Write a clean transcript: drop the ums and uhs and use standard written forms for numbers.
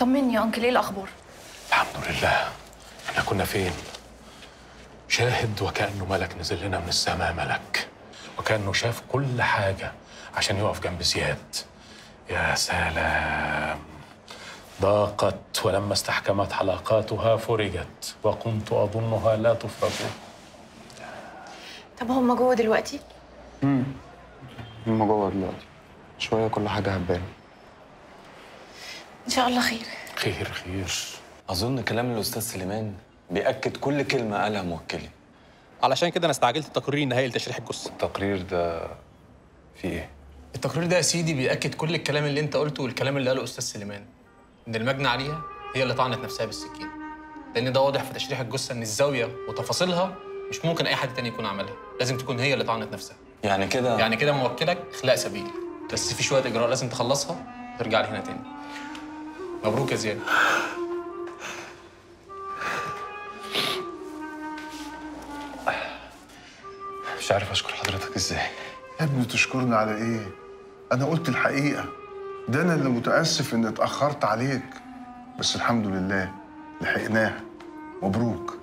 طمني يا uncle، ايه الاخبار؟ الحمد لله. احنا كنا فين؟ شاهد وكأنه ملك نزل لنا من السماء، ملك وكأنه شاف كل حاجة عشان يقف جنب زياد. يا سلام، ضاقت ولما استحكمت حلقاتها فرجت، وكنت أظنها لا تفرج. طب هم جوه دلوقتي؟ هم جوه دلوقتي، شوية كل حاجة هتبان. إن شاء الله خير. خير خير. أظن كلام الأستاذ سليمان بيأكد كل كلمة قالها موكلي. علشان كده أنا استعجلت التقرير النهائي لتشريح الجثة. التقرير ده فيه إيه؟ التقرير ده يا سيدي بيأكد كل الكلام اللي أنت قلته والكلام اللي قاله الأستاذ سليمان، إن المجني عليها هي اللي طعنت نفسها بالسكين، لأن ده واضح في تشريح الجثة إن الزاوية وتفاصيلها مش ممكن أي حد تاني يكون عملها، لازم تكون هي اللي طعنت نفسها. يعني كده؟ يعني كده موكلك إخلاء سبيل، بس في شوية إجراء لازم تخلصها وترجع لي هنا تاني. مبروك يا زياد. مش عارف أشكر حضرتك إزاي. يا ابني تشكرني على إيه؟ أنا قلت الحقيقة. ده أنا اللي متأسف إني اتأخرت عليك، بس الحمد لله لحقناها. مبروك.